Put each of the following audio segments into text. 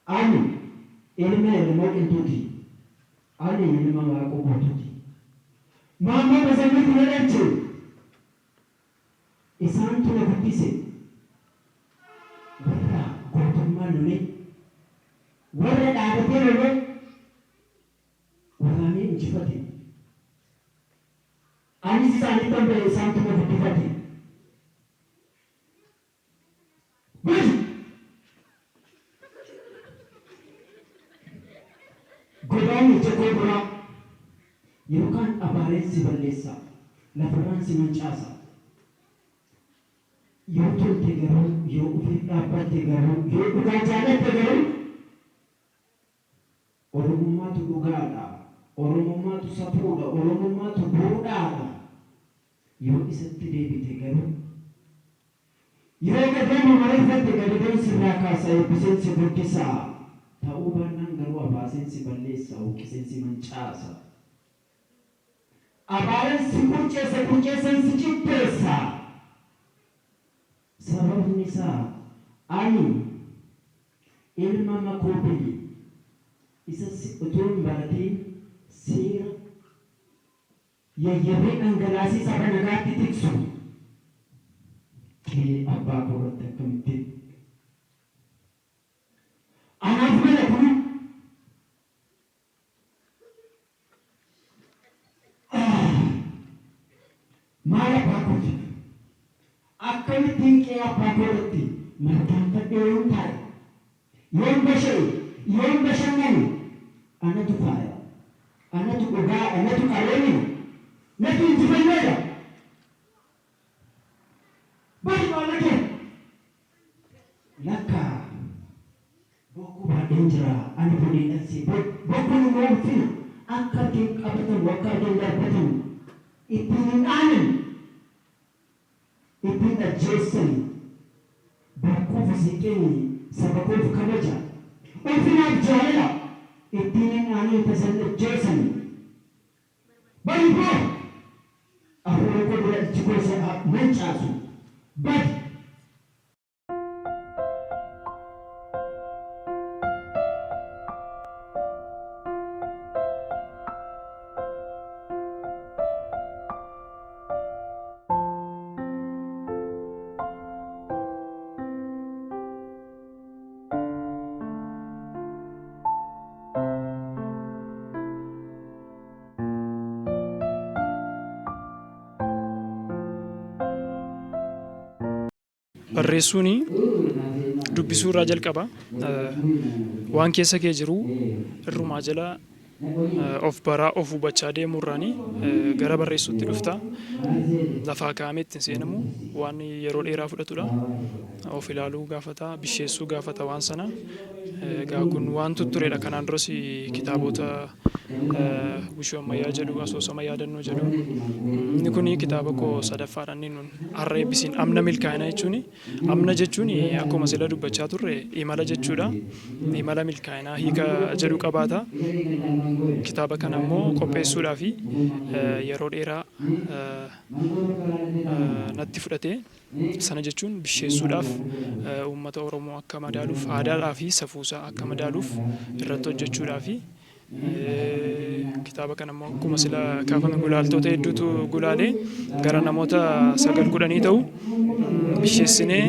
Ani ilma Elmoo Qilxuuti. Ani ilma Waaqoo Guutuuti. Maammoo Masammirtu na dhalche. Isaantu na guddise. Warra gootummaan lolee, warra dhaabatee lolee waraanee injifate. Anis isaanittan ba'e, isaantu na guddifate. Buli! Godaani ija koo duraa, yookaan abaareen si balleessa, lafarraan si mancaasa. Yoo tolte garuu, yoo ufiif dhaabbatte garuu, yoo dhugaa jaalatte garuu, Oromummaatu dhugaadha, Oromummaatu safuudha, Oromummaatu duudhaadha. Yoo isatti deebite garuu, yoo gadooma mararfatte gadadoon sirraa kaasa, eebbiseen si guddisa. Ta'uu baannaan garuu abaaseen si balleessa, huqqiseen si mancaasa. Abaareen si qurceessa, qurceesseen si citteessa. Sababni isaa ani ilma Makoobili isa utuu hin baratiin seera yayyabee dhangalaasee saba nagaatti tiksu qe'ee abbaa koo irratti akkamittiin anaaf mala kuni? Maal abbaa kootiif? Akkamittiin qe'ee abbaa koo irratti markaanfadhee yoon taa'e, yoon basha'e, yoon bashannane, anatu faaya, anatu dhugaadha, natu qaroomina, natu injifannoodha. Bari baala kee! Lakkaa bokkuu baadheen jira, ani boneedhan see. Bokkuun immoo ulfina. Akka argeen qabatamu, akka argeen darbatamu, ittiin hin dhaanan, ittiin ajjeessani. Bokkuu fi siiqqeen saba koof kabaja, ulfinaaf jaalala. Ittiin hin dhaanan, tasa hin ajjeesani. Bari boo! Afuura koo dura ijji koo si haa mancaasu. Badi! Barreessuun dubbisuu irraa jalqaba. Waan keessa kee jiru irrumaa jala of baraa of hubachaa deemuu irraani gara barreessuutti dhufta. Lafaa kaa'amee ittiin seenamu waan yeroo dheeraa fudhatudha. Of ilaaluu gaafata, bisheessuu gaafata waan sana. Egaa kun waan tutturedha. Kanaan duras kitaabota Gushuu Ammayyaa jedhu, Asoosama Yaadannoo jedhu. Inni kun kitaaba koo sadaffaadha. Inni nun har'a eebbisiin amna milkaa'ina jechuun. Amna jechuun akkuma sila dubbachaa turre imala jechuudha. Imala milkaa'inaa hiika jedhu qabaata. Kitaaba kana immoo qopheessuudhaaf yeroo dheeraa natti fudhate. Sana jechuun bisheessuudhaaf uummata Oromoo akka madaaluuf, aadaadhaa fi safuusaa akka madaaluuf irratti hojjechuudhaafi. Kitaaba kana immoo akkuma sila kaafame gulaaltota hedduutu gulaale gara namoota 9 10 ta'u bisheessinee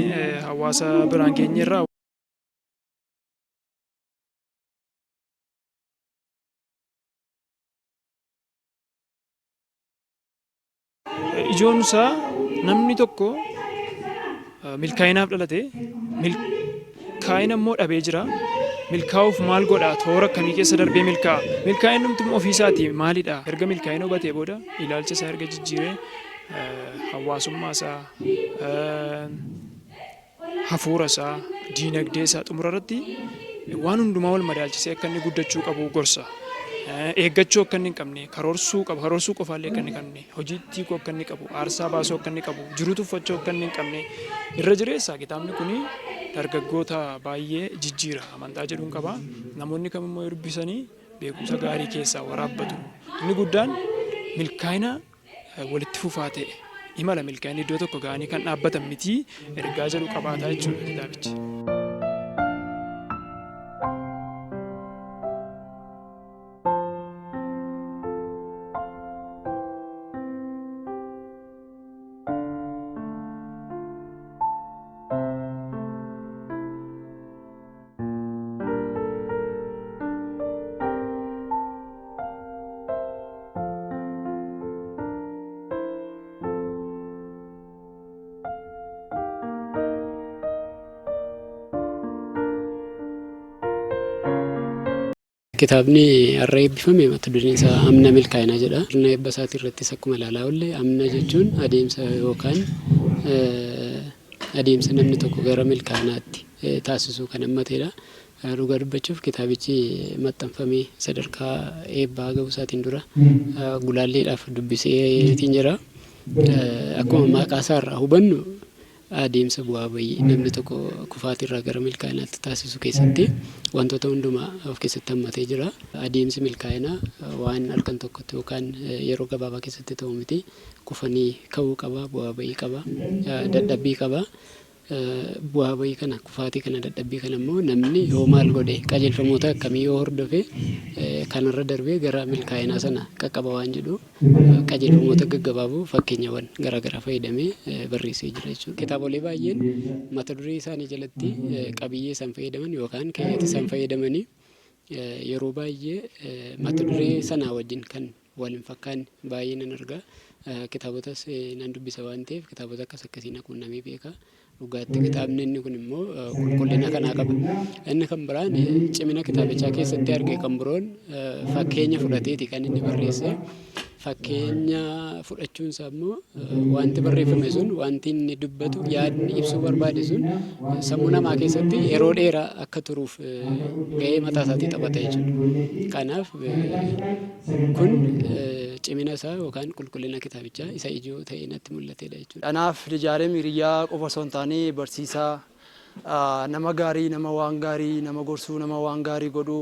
hawaasa biraan geenyeerra. Ijoon isaa namni tokko milkaa'inaaf dhalate, milkaa'ina immoo dhabee jira. Milkaa'uuf maal godha? Toora akkamii keessa darbee milkaa'a? Milkaa'inni immoo ofii isaatii maalidha? Erga milkaa'ina hubatee booda ilaalcha isaa erga jijjiiree hawaasummaa isaa, hafuura isaa, diinagdee isaa xumura irratti waan hundumaa wal madaalchisee akka inni guddachuu qabu gorsa. Eeggachuu akka inni hin qabne, karoorsuu qaba, karoorsuu qofaallee akka inni hin qabne, hojiitti hiikuu akka inni qabu, aarsaa baasuu akka inni qabu, jiruu tuffachuu akka inni hin qabne irra jireessa kitaabni kun dargaggoota baay'ee jijjiira amantaa jedhuun qaba. Namoonni kamimmoo yoo dubbisanii beekumsa gaarii keessaa waraabbatu. Inni guddaan milkaa'ina walitti fufaa ta'e imala milkaa'ina iddoo tokko ga'anii kan dhaabbatan miti ergaa jedhu qabaata jechuudha kitaabichi. Kitaabni har'a eebbifame mata dureen isaa Amna Milkaa'inaa jedha. Sirna eebba isaatii irrattis akkuma ilaalaa oolle amna jechuun adeemsa yookaan adeemsa namni tokko gara milkaa'inaatti taasisu kan hammatedha. Dhugaa dubbachuuf kitaabichi maxxanfamee sadarkaa eebbaa gahuu isaatiin dura gulaalleedhaaf dubbiseetiin jira. Akkuma maqaa isaa irraa hubannu adeemsa bu'aa bayii namni tokko kufaatii irraa gara milkaa'inaatti taasisu keessatti wantoota hundumaa of keessatti hammatee jira. Adeemsi milkaa'inaa waan halkan tokkotti yookaan yeroo gabaabaa keessatti ta'u miti. Kufanii ka'uu qaba, bu'aa bayii qaba, dadhabbii qaba. Bu'aa bayii kana, kufaatii kana, dadhabbii kana immoo namni yoo maal godhe, qajeelfamoota akkamii yoo hordofe kanarra darbee gara milkaa'inaa sana qaqqaba waan jedhu qajeelfamoota gaggabaaboo fakkeenyawwan garaagaraa fayyadamee barreessee jira jechuudha. Kitaabolee baay'een mata duree isaanii jalatti qabiyyee isaan fayyadaman yookaan keeyyata isaan fayyadamanii yeroo baay'ee mata duree sanaa wajjin kan wal hin fakkaanne baay'ee nan arga. Kitaabotas nan dubbisa waan ta'eef kitaabota akkas akkasii na quunnamee beeka. Dhugaatti kitaabni inni kun immoo qulqullina kanaa qaba. Inni kan biraan cimina kitaabichaa keessatti arge kan biroon fakkeenya fudhateeti kan inni barreesse. Fakkeenya fudhachuun isaa immoo wanti barreeffame sun, wanti inni dubbatu, yaadni ibsuu barbaade sun sammuu namaa keessatti yeroo dheeraa akka turuuf gahee mataa isaatii taphata jechuudha. Kanaaf kun cimina isaa yookaan qulqullina kitaabichaa isa ijoo ta'ee natti mul'atedha jechuudha. Anaaf Lijaalem hiriyyaa qofa osoo hin taane barsiisaa, nama gaarii, nama waan gaarii nama gorsuu, nama waan gaarii godhu,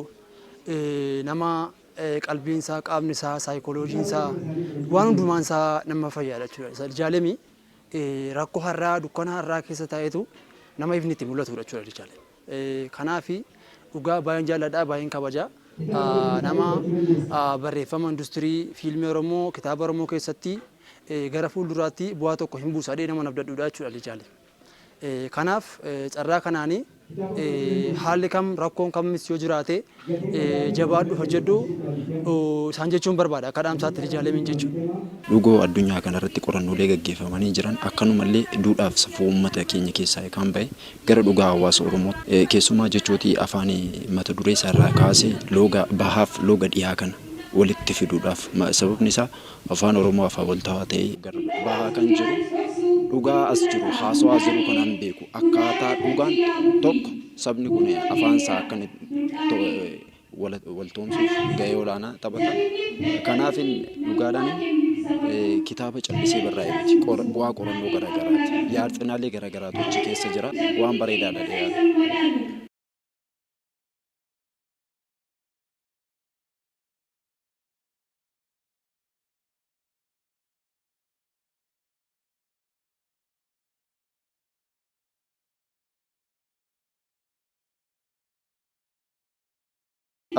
nama qalbiin isaa, qaamni isaa, saayikooloojiin isaa, waan hundumaan isaa nama fayyaadha jechuudha. Lijaalemi rakkoo har'aa, dukkana har'aa keessa taa'etu nama ifni itti mul'atudha jechuudha Lijaalem. Kanaaf dhugaa baay'een jaalladha, baay'een kabaja. Nama barreeffama industirii fiilmii Oromoo, kitaaba Oromoo keessatti gara fuulduraatti bu'aa tokko hin buusa jedhee nama abdadhuudha jechuudha Lijaalem. Kanaaf carraa kanaanii haalli kam, rakkoon kamis yoo jiraate, jabaadhu, hojjedhu isaan jechuun barbaada akka dhaamsaatti Lijaalemiin jechuudha. Dhugoo addunyaa kanarratti qorannoolee gaggeeffamanii jiran, akkanumallee duudhaaf safuu uummata keenya keessaa kan bahe gara dhugaa hawaasa Oromoo, keessumaa jechooti afaan mata duree isaarraa kaasee looga bahaaf looga dhiyaa kana walitti fiduudhaaf, sababni isaa afaan Oromoo afaan waltawaa ta'ee gara bahaa kan jiru dhugaa as jiru haasawaa jiru kanaan beeku akkaataa dhugaan tokko sabni kun afaan isaa akka waltoomsuuf gahee olaanaa taphata. Kanaaf dhugaadhaan kitaaba callisee barraa'e miti, bu'aa qorannoo garaagaraati. Yaadxinaalee garaagaraatu achi keessa jira, waan bareedaadha dhiyaata.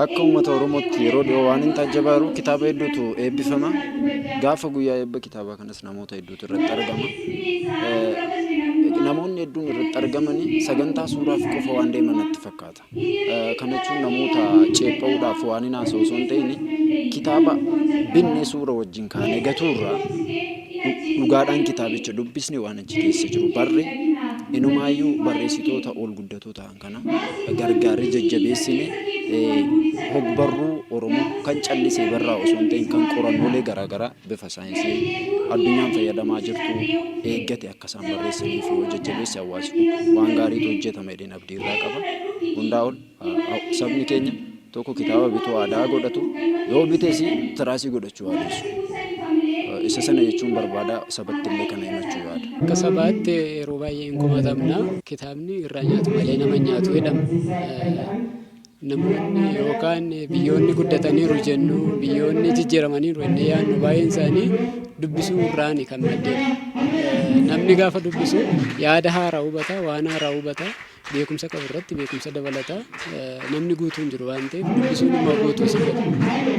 Akka uummata Oromootti yeroo dhiyoo waan hin taajjabaa jiru kitaaba hedduutu eebbifama. Gaafa guyyaa eebba kitaabaa kanas namoota hedduutu irratti argama. Namoonni hedduun irratti argamanii sagantaa suuraaf qofa waan deeman natti fakkaata. Kana jechuun namoota ceepha'uudhaaf waan hin haasa'u osoo hin ta'in, kitaaba binnee suura wajjin kaanee gatuurraa dhugaadhaan kitaabicha dubbisne, waan achi keessa jiru barre, inumaayyuu barreessitoota ol guddatoo ta'an kana gargaarree jajjabeessine, hogbarruu Oromoo kan callisee barraa osoo hin ta'in kan qorannoolee garaagaraa bifa saayinsii addunyaan fayyadamaa jirtu eeggate akka isaan barreessaniif yoo jajjabeesse, hawaasi kun waan gaariitu hojjetama jedheen abdii irraa qaba. Hundaa ol sabni keenya tokko kitaaba bituu aadaa godhatu, yoo bites tiraasii godhachuu aadeessu. Isa sana jechuun barbaada, sabatti illee kana himachuu yaada. Akka sabaatti yeroo baay'ee hin komatamna. Kitaabni irraa nyaatu malee nama hin nyaatu jedhama. Namoonni yookaan biyyoonni guddataniiru jennu, biyyoonni jijjiiramaniiru jennee yaadnu baay'een isaanii dubbisuu irraani kan maddeedha. Namni gaafa dubbisu yaada haaraa hubata, waan haaraa hubata, beekumsa qabu irratti beekumsa dabalata. Namni guutuu hin jiru waan ta'eef dubbisuun immoo guutuu si godha.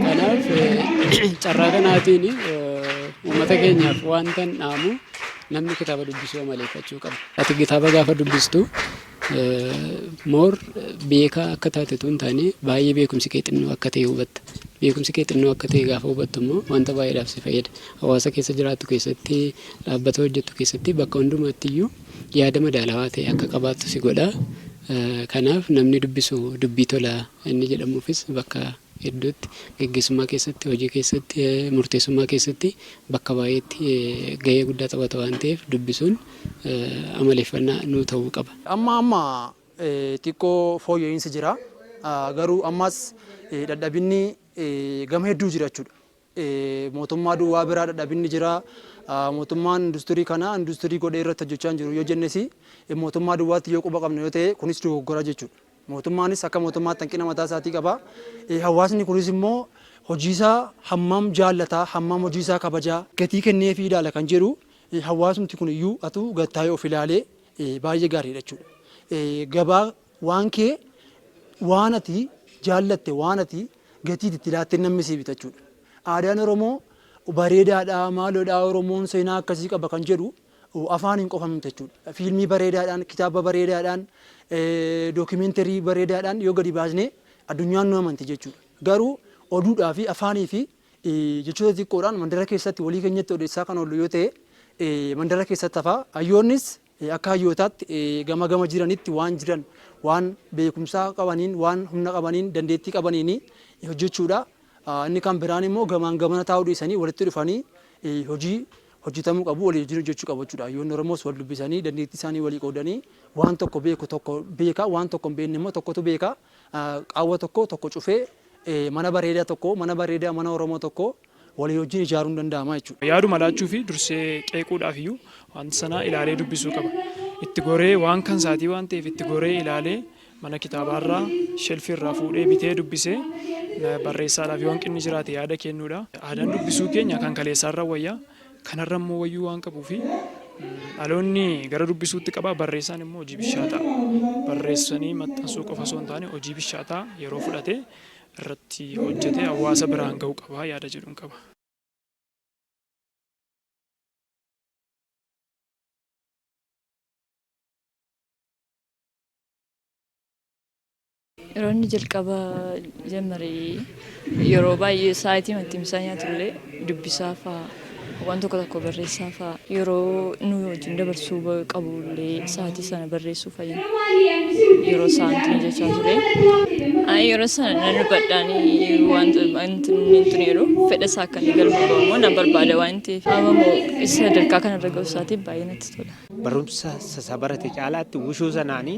Kanaaf carraa kanaatiin uummata keenyaaf wanta hin dhaamu, namni kitaaba dubbisuu amaleeffachuu qaba. Ati kitaaba gaafa dubbistu more beekaa akka taate utuu hin taane baay'ee beekumsi kee xinnoo akka ta'e hubatta. Beekumsi kee xinnoo akka ta'e gaafa hubattu immoo wanta baay'eedhaaf si fayyada. Hawaasa keessa jiraattu keessatti, dhaabbata hojjettu keessatti, bakka hundumaatti iyyuu yaada madaalawaa ta'e akka qabaattu si godha. Kanaaf namni dubbisu dubbii tola inni jedhamuufis bakka hedduutti geggeessummaa keessatti, hojii keessatti, murteessummaa keessatti bakka baay'eetti gahee guddaa taphata waan ta'eef dubbisuun amaleeffannaa nuu ta'uu qaba. Amma amma xiqqoo fooyya'insi jira. Garuu ammas dadhabinni gama hedduu jira jechuudha. Mootummaa duwwaa biraa dadhabinni jira. Mootummaan industirii kana industirii godhee irratti hojjechaa hin jiru yoo jennes, mootummaa duwwaatti yoo quba qabna yoo ta'e, kunis dogoggora jechuudha. Mootummaanis akka mootummaatti hanqina mataa isaatii qaba. Hawaasni kunis immoo hojiisaa hammam jaallataa, hammam hojiisaa kabajaa, gatii kenneefii ilaala kan jedhu, hawaasumti kun iyyuu atu gattaa'ee of ilaalee baay'ee gaariidha jechuudha. Gabaa waan kee, waan ati jaallatte, waan ati gatii itti laattee namni sii bita jechuudha. Aadaan Oromoo bareedaadha, maaloodha, Oromoon seenaa akkasii qaba kan jedhu afaan hin qofamtu jechuudha. Fiilmii bareedaadhaan, kitaaba bareedaadhaan, dookimeentarii bareedaadhaan yoo gadi baasnee addunyaan nu amanti jechuudha. Garuu oduudhaa fi afaanii fi jechoota xiqqoodhaan mandara keessatti walii keenyatti odeessaa kan oollu yoo ta'e, mandara keessatti hafaa. Hayyoonnis akka hayyootaatti gama gama jiranitti waan jiran, waan beekumsaa qabaniin, waan humna qabaniin, dandeettii qabaniin hojjechuudha. Inni kan biraan immoo gamaan gamana taa'uu dhiisanii walitti dhufanii hojii hojjetamuu qabu walii wajjin hojjechuu qabu jechuudha. Hayyoonni Oromoos wal dubbisanii, dandeettii isaanii walii qoodanii, waan tokko beeku tokko beeka, waan tokko hin beekne immoo tokkotu beeka. Qaawwa tokko tokko cufee mana bareedaa tokko, mana bareedaa mana Oromoo tokko walii wajjin ijaaruun danda'ama jechuudha. Yaaduma laachuu fi dursee qeequudhaaf iyyuu wanta sana ilaalee dubbisuu qaba. Itti goree, waan kan isaatii waan ta'eef, itti goree ilaalee, mana kitaabaarraa shelfiirraa fuudhee bitee dubbisee, barreessaadhaaf yoo hanqinni jiraate yaada kennuudha. Aadaan dubbisuu keenya kan kaleessaarra wayyaa, kanarra immoo wayyuu waan qabuu fi dhaloonni gara dubbisuutti qaba, barreessaan immoo hojii bishaataa. Barreessanii maxxansuu qofa osoo hin taane, hojii bishaataa yeroo fudhatee irratti hojjetee hawaasa biraan ga'uu qaba yaada jedhuun qaba. Yeroo inni jalqaba jammare, yeroo baay'ee sa'aatii ittiin nyaatullee dubbisaa fa'aa, waan tokko tokko barreessaa fa'aa, yeroo nu wajjin dabarsuu qabullee sa'aatii sana barreessuu fayyada. Yeroo isaan jechaa ture. Yeroo sana nan dubbadhaanii wanti inni tuneeru fedha isaa akka inni galma ga'u immoo nan barbaada waan ta'eef. Amma immoo sadarkaa kanarra ga'uu isaatiif baay'ee natti tola. Barumsa isa barate caalaatti wushuu sanaanii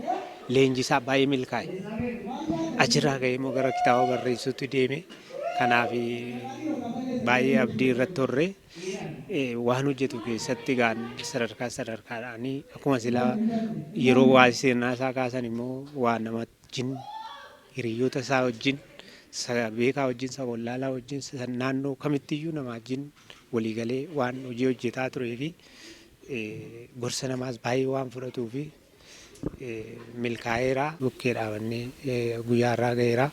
leenjisaa baay'ee milkaa'e. Achirraa ka'ee immoo gara kitaaba barreessuutti deeme. Kanaaf baay'ee abdii irratti horree, waan hojjetu keessatti gaan sadarkaa sadarkaadhaanii akkuma silaa yeroo waa seenaa isaa kaasan immoo waa nama wajjin, hiriyoota isaa wajjin, beekaa wajjin, isa wallaalaa wajjin, naannoo kamittiyyuu nama wajjin waliigalee waan hojii hojjetaa turee fi gorsa namaas baay'ee waan fudhatuu fi milkaa'eera. Bukkee dhaabannee guyyaa har'aa ga'eera.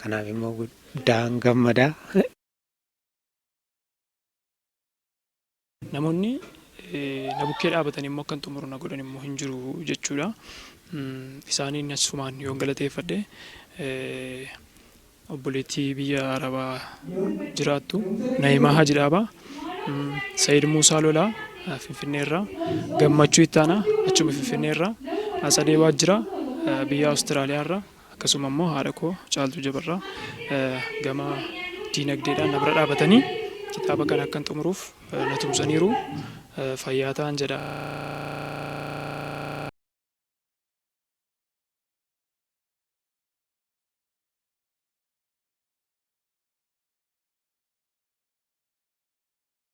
Kanaaf immoo guddaan gammadaa. Namoonni na bukkee dhaabatan immoo akkan xumuru na godhan immoo hin jiru jechuudha. Isaaniin asumaan yoon galateeffadhe, obboleettii biyya Arabaa jiraattu Na'imaa Haji Dhaabaa, Sayid Muusaa Lolaa Finfinneerraa, Gammachuu Ittaanaa achuma Finfinneerraa, Atsadee Waajjiraa biyya Awustiraaliyaarraa, akkasuma immoo haadha koo Caaltuu Jabarraa gama diinagdeedhaan na bira dhaabatanii kitaaba kana akkan xumuruuf na tumsaniiru. Fayyaa ta'an jedha.